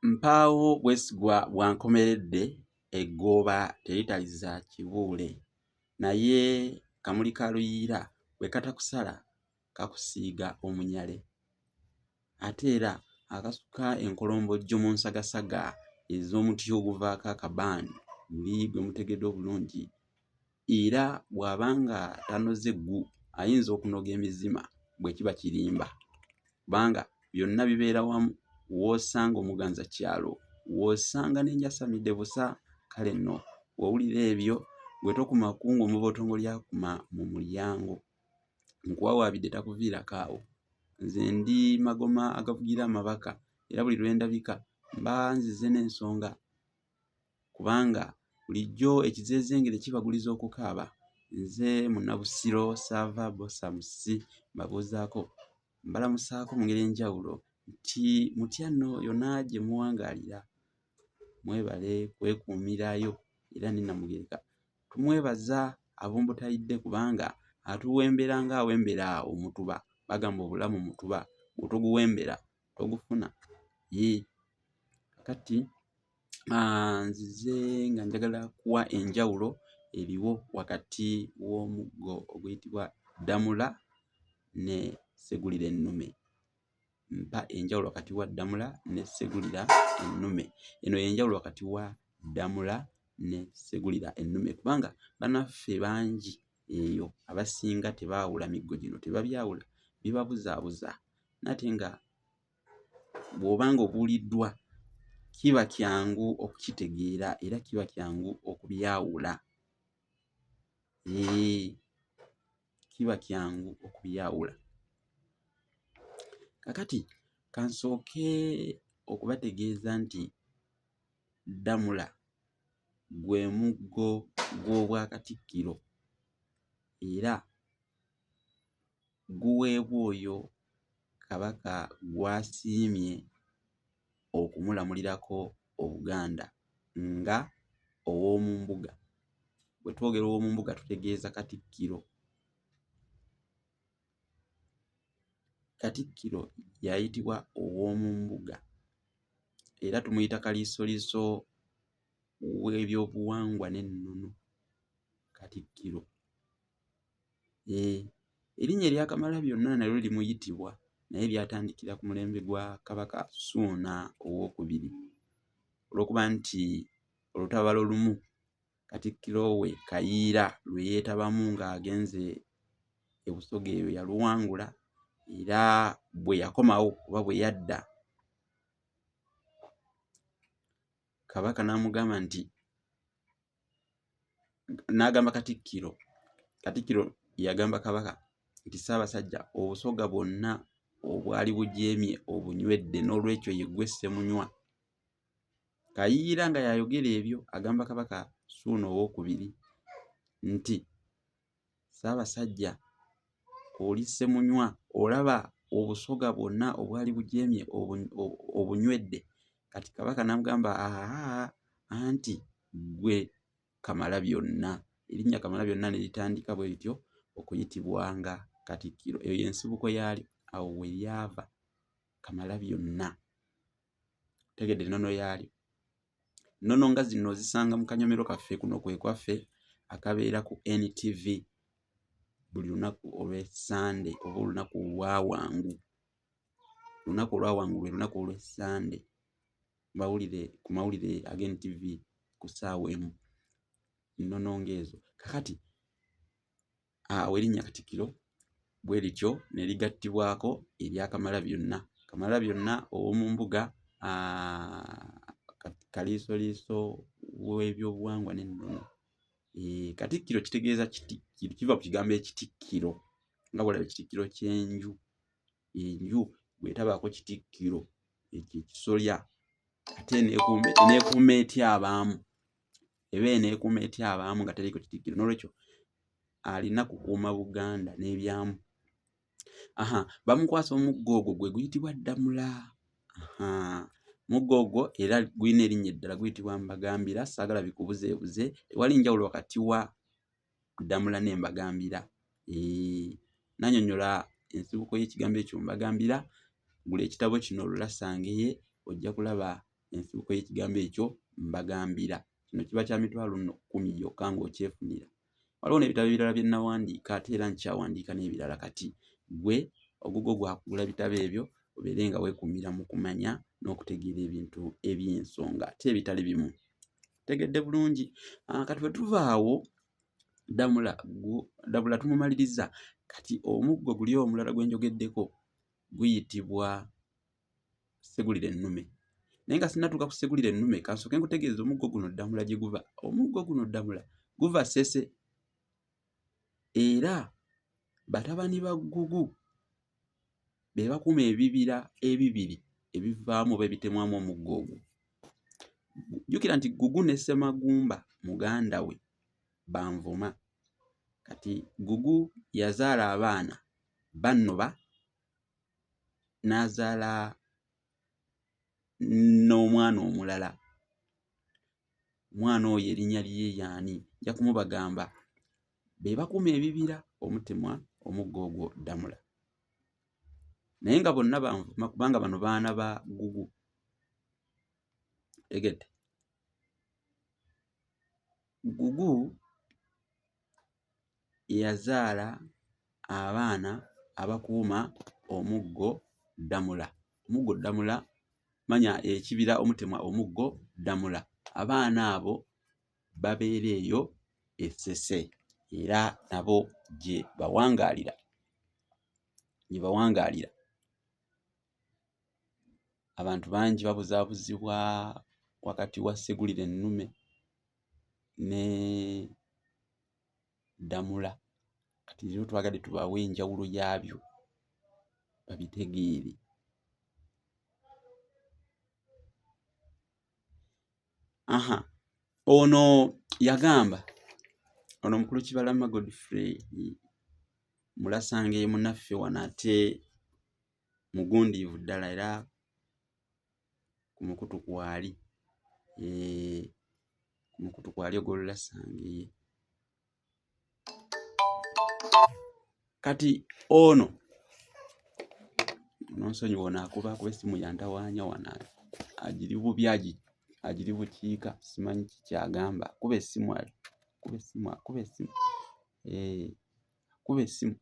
Mpaawo bwesigwa bwa nkomeredde, eggooba teritaliza kibuule. Naye kamuli ka luyiira bwe katakusala kakusiiga omunyale. Ate era akasuka enkolombojjo mu nsagasaga ez'omuti oguvaako akabaani guli gwe mutegedde obulungi era bw'aba nga tanoze ggu ayinza okunoga emizima bwe kiba kirimba kubanga byonna bibeera wamu w'osanga omuganzakyalo w'osanga n'enjasamidde busa kale nno bw'owulira ebyo gwe tokuma kungu omubotongo lyakuma mu mulyango nkuwawaabidde takuviirako awo nze ndi magoma agavugira amabaka era buli lwe ndabika mba nzize n'ensonga kubanga bulijjo ekizeezengere kibaguliza okukaaba. Nze Munnabusiro Ssaava Bbosa Musisi mbabuuzaako, mbalamusaako mu ngeri ey'enjawulo nti mutya nno yonna gye muwangaalira. Mwebale kwekuumirayo era ne Nnamugereka tumwebaza abumbutayidde kubanga atuwembera ng'awembera omutuba. Bagamba obulamu mutuba, bw'otoguwembera togufuna. Yee kati nzize nga njagala kuwa enjawulo eriwo wakati w'omuggo oguyitibwa Ddamula ne Ssegulira ennume. Mpa enjawulo wakati wa Ddamula ne Ssegulira ennume. Eno y'enjawulo wakati wa Ddamula ne Ssegulira ennume kubanga bannaffe bangi eyo abasinga tebaawula miggo gino, tebabyawula bibabuzaabuza nate nga bw'oba ng'obuuliddwa kiba kyangu okukitegeera era kiba kyangu okubyawula. Eeh, kiba kyangu okubyawula. Kaakati ka nsooke okubategeeza nti Ddamula gwe muggo gw'Obwakatikkiro era guweebwa oyo Kabaka gw'asiimye okumulamulirako Obuganda nga Owoomumbuga. Bwe twogera Owoomumbuga tutegeeza Katikkiro. Katikkiro y'ayitibwa Owoomumbuga era tumuyita Kaliisoliiso w'ebyobuwangwa n'ennono, Katikkiro. Eeh, erinnya erya Kamalabyonna nalyo limuyitibwa naye lyatandikira ku mulembe gwa Kabaka Ssuuna Owookubiri olw'okuba nti olutabaalo olumu Katikkiro we Kayiira lwe yeetabamu ng'agenze e Busoga eyo yaluwangula era bwe yakomawo oba bwe yadda Kabaka n'amugamba nti n'agamba Katikkiro, Katikkiro yagamba Kabaka nti Ssaabasajja Obusoga bwonna obwali bujeemye obunywedde n'olwekyo ye ggwe Ssemunywa. Kayiira nga y'ayogera ebyo agamba Kabaka Ssuuna Owookubiri nti Ssaabasajja oli Ssemunywa olaba Obusoga bwonna obwali bujeemye obunywedde. Kati Kabaka n'amugamba aa anti ggwe Kamalabyonna. Erinnya Kamalabyonna ne litandika bwe lityo okuyitibwanga Katikkiro. Eyo y'ensibuko yaalyo awo we lyava Kamalabyonna. Otegedde ennono yaalyo? Nnono nga zino ozisanga mu kanyomero kaffe kuno kwe kwaffe akabeera ku NTV buli lunaku olw'e Ssande oba olunaku olwawangu. Olunaku olwawangu lwe lunaku olw'e Ssande mawulire ku mawulire aga NTV ku ssaawa emu. Nnono ng'ezo. Kaakati awo erinnya Katikkiro bwe lityo ne ligattibwako erya Kamalabyonna. Kamalabyonna ow'omu mbuga kaliisoliiso w'ebyobuwangwa n'ennono. Katikkiro kitegeeza kitikkiro, kiva ku kigambo ekitikkiro nga bw'olaba ekitikkiro ky'enju, enju bw'etabaako kitikkiro ekyo ekisolya ate eneekuuma etya abaamu? Eba eneekuuma etya abaamu nga teriiko kitikkiro? Noolwekyo alina kukuuma Buganda n'ebyamu. Aha, bamukwasa omuggo ogwo gwe guyitibwa Ddamula. Aha, muggo ogwo era gulina erinnya eddala guyitibwa Mbagambira, saagala bikubuzeebuze. Tewali njawulo wakati wa Ddamula ne Mbagambira. Eeh, nanyonnyola ensibuko y'ekigambo ekyo Mbagambira. Gula ekitabo kino Lulasangeye ojja kulaba Ensibuko y'ekigambo ekyo mbagambira. Kino kiba kya mitwalo nno kkumi gyokka ng'okyefunira. Waliwo n'ebitabo ebirala bye nnawandiika ate era nkyawandiika n'ebirala kati. Ggwe ogugwo gwa kugula bitabo ebyo obeere nga weekuumira mu kumanya n'okutegeera ebintu eby'ensonga ate ebitali bimu. Tegedde bulungi. Ah, kati bwe tuva awo Ddamula Ddabula tumumaliriza. Kati omuggo guli omulala gwe njogeddeko guyitibwa Ssegulira ennume. Naye nga sinnatuuka ku Ssegulira ennume, kansooke nkutegeeze omuggo guno Ddamula gye guva. Omuggo guno Ddamula guva Ssese era batabani ba Ggugu be bakuuma ebibira ebibiri ebivaamu oba ebitemwamu omuggo ogwo. Jjukira nti Ggugu ne Ssemagumba muganda we ba nvuma. Kati Ggugu yazaala abaana Bannoba n'azaala n'omwana omulala. Omwana oyo erinnya lye y'ani? Nja kumubagamba. Be bakuuma ebibira omutemwa omugga ogwo Ddamula. Naye nga bonna banvuma kubanga bano baana ba Ggugu. Otegedde? Ggugu yazaala abaana abakuuma omuggo Ddamula. Omuggo Ddamula manya ekibira omutemwa omuggo Ddamula. Abaana abo babeera eyo e Ssese era nabo gye bawangaalira gye bawangaalira. Abantu bangi babuzaabuzibwa wakati wa Ssegulira ennume ne Ddamula. Kati leero twagadde tubawe enjawulo yaabyo babitegeere. Aha, ono yagamba ono mukulu Kibalama Godfrey Mulasange munaffe wano ate mugundiivu ddala era ku mukutu kwali eh, ku mukutu kwali ogw'Olulasange ye. Kati ono nonsonyiwa ono akuba akuba essimu yantawaanya wano agiri bubi agiri bukiika simanyi kikyagamba akuba essimu akuba essimu akuba essimu eh, akuba essimu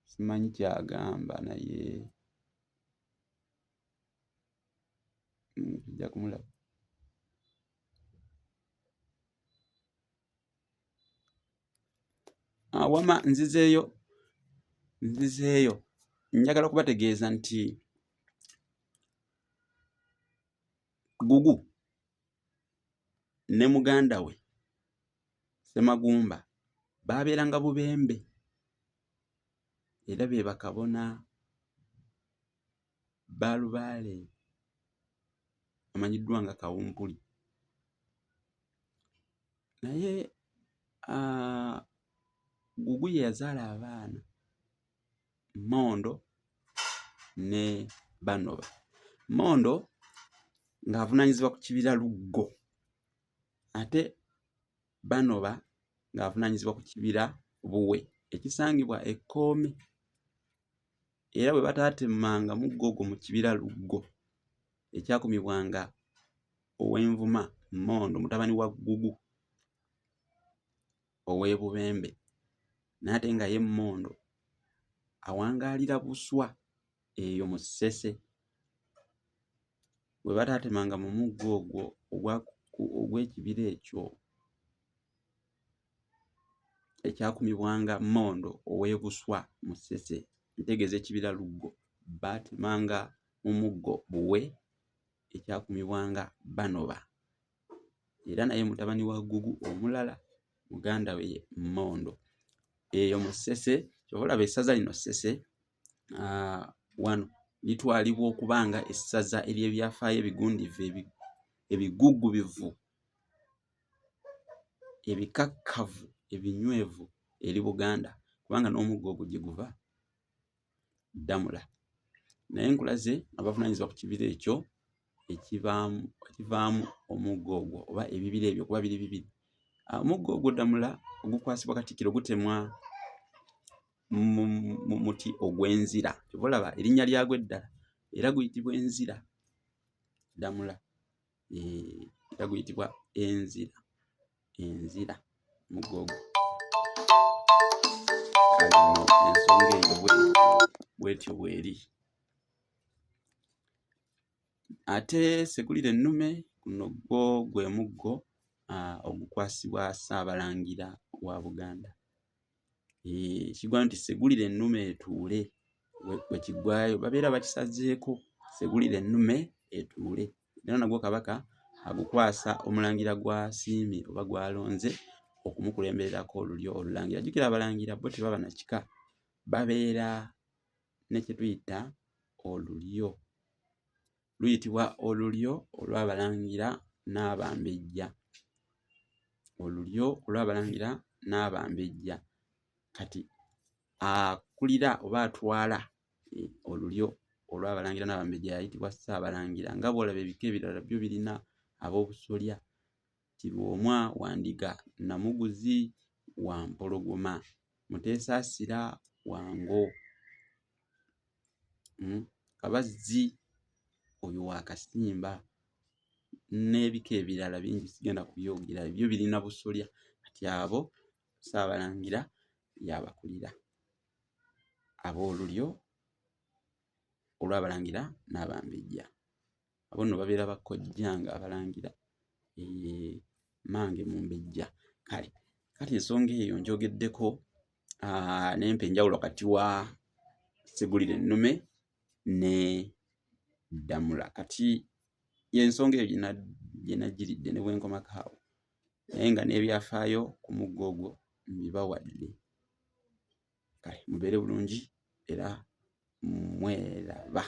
simanyi kyagamba naye tujja kumulaba. Ah, wama nzizeeyo nzizeeyo njagala kubategeeza nti Gugu ne muganda we Ssemagumba baabeeranga Bubembe era be bakabona ba Lubaale amanyiddwa nga Kawumpuli. Naye uh, Gugu ye yazaala abaana Mmondo ne Banoba. Mmondo ng'avunaanyizibwa ku kibira Luggo ate Banoba ng'avunaanyizibwa ku kibira Buwe ekisangibwa e Kkoome era bwe bataatemanga muggo ogwo mu kibira Luggo ekyakumibwanga ow'Envuma Mmondo mutabani wa Ggugu ow'e Bubembe naye ate nga ye Mmondo awangaalira Buswa eyo mu Ssese. Bwe bataatemanga mu mugga ogwo ogw'ekibira ekyo ekyakumibwanga Mmondo ow'e Buswa mu Ssese, ntegeeza ekibira Luggo, baatemanga mu muggo Buwe ekyakumibwanga Banoba era naye mutabani wa Ggugu omulala muganda we ye Mmondo. Eyo mu Ssese kyova olaba essaza lino Ssese wano litwalibwa okuba nga essaza ery'ebyafaayo ebigundiivu ebiguggubivu ebikakkavu ebinywevu eri Buganda kubanga n'omugga ogwo gye guva Ddamula. Naye nkulaze abavunaanyizibwa ku kibira ekyo ekibaamu ekivaamu omugga ogwo oba ebibira ebyo kuba biri bibiri. Omugga ogwo Ddamula ogukwasibwa Katikkiro gutemwa mu muti ogw'enzira. Ky'ova olaba erinnya lyagwo eddala era guyitibwa enzira. Ddamula eh, era guyitibwa enzira enzira muggo ogwo. Kale nno ensonga eyo bwetyo bweri. Ate segulira ennume guno gwo gwe muggo ogukwasibwa Ssaabalangira wa Buganda. Ekigwa nti segulira ennume etuule bwe kiggwaayo babeera bakisazeeko segulira ennume etuule era nagwo Kabaka agukwasa omulangira gw'asiimye oba gw'alonze okumukulembererako olulyo olulangira. Jjukira abalangira bo tebaba na kika babeera ne kye tuyita olulyo. Luyitibwa olulyo olw'abalangira n'abambejja. Olulyo olw'abalangira n'abambejja. Kati akulira oba atwala eh, olulyo olw'abalangira n'abambejja yayitibwa Ssaabalangira. Nga bw'olaba ebika ebirala byo birina ab'obusolya nti Lwomwa wa Ndiga, Namuguzi wa Mpologoma, Muteesaasira wa Ngo. Hmm? Kabazzi oyo wa Kasimba n'ebika ebirala bingi sigenda kubyogera ebyo birina busolya kati abo Ssaabalangira y'abakulira ab'olulyo olw'abalangira n'abambejja. Abo nno babeera bakojjange abalangira eh, mange mumbejja. Kale kati ensonga eyo njogeddeko ah, nempa enjawulo wakati wa sigulira ennume ne ddamula. Kati yensonga eyo gyenajjiridde ne bwenkomako awo naye nga n'ebyafaayo ku muggo ogwo mbibawadde. Kale mubeere bulungi era mweraba.